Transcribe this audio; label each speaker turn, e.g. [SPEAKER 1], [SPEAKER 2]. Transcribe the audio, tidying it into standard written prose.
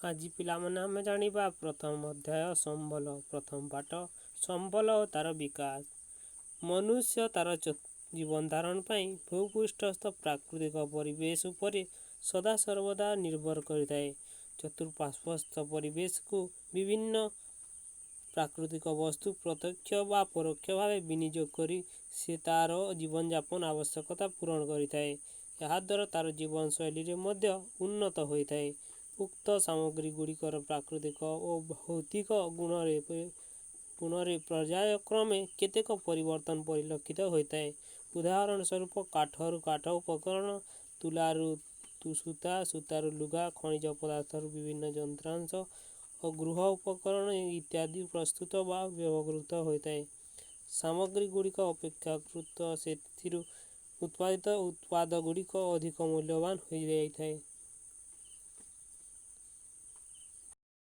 [SPEAKER 1] ଆଜି ପିଲାମାନେ ଆମେ ଜାଣିବା ପ୍ରଥମ ଅଧ୍ୟାୟ ସମ୍ବଳ, ପ୍ରଥମ ପାଠ ସମ୍ବଳ ଓ ତାର ବିକାଶ। ମନୁଷ୍ୟ ତାର ଜୀବନ ଧାରଣ ପାଇଁ ଭୂପୃଷ୍ଠସ୍ଥ ପ୍ରାକୃତିକ ପରିବେଶ ଉପରେ ସଦାସର୍ବଦା ନିର୍ଭର କରିଥାଏ। ଚତୁଃପାର୍ଶ୍ୱସ୍ଥ ପରିବେଶକୁ ବିଭିନ୍ନ ପ୍ରାକୃତିକ ବସ୍ତୁ ପ୍ରତ୍ୟକ୍ଷ ବା ପରୋକ୍ଷ ଭାବେ ବିନିଯୋଗ କରି ସେ ତାର ଜୀବନଯାପନ ଆବଶ୍ୟକତା ପୂରଣ କରିଥାଏ। ଏହାଦ୍ୱାରା ତାର ଜୀବନଶୈଳୀରେ ମଧ୍ୟ ଉନ୍ନତ ହୋଇଥାଏ। ଉକ୍ତ ସାମଗ୍ରୀ ଗୁଡ଼ିକର ପ୍ରାକୃତିକ ଓ ଭୌତିକ ଗୁଣରେ ପର୍ଯ୍ୟାୟକ୍ରମେ କେତେକ ପରିବର୍ତ୍ତନ ପରିଲକ୍ଷିତ ହୋଇଥାଏ। ଉଦାହରଣ ସ୍ୱରୂପ, କାଠରୁ କାଠ ଉପକରଣ, ତୁଲାରୁ ସୂତା, ସୂତାରୁ ଲୁଗା, ଖଣିଜ ପଦାର୍ଥରୁ ବିଭିନ୍ନ ଯନ୍ତ୍ରାଂଶ ଓ ଗୃହ ଉପକରଣ ଇତ୍ୟାଦି ପ୍ରସ୍ତୁତ ବା ବ୍ୟବହୃତ ହୋଇଥାଏ। ସାମଗ୍ରୀ ଗୁଡ଼ିକ ଅପେକ୍ଷାକୃତ ସେଥିରୁ ଉତ୍ପାଦିତ ଉତ୍ପାଦ ଗୁଡ଼ିକ ଅଧିକ ମୂଲ୍ୟବାନ ହୋଇଯାଇଥାଏ।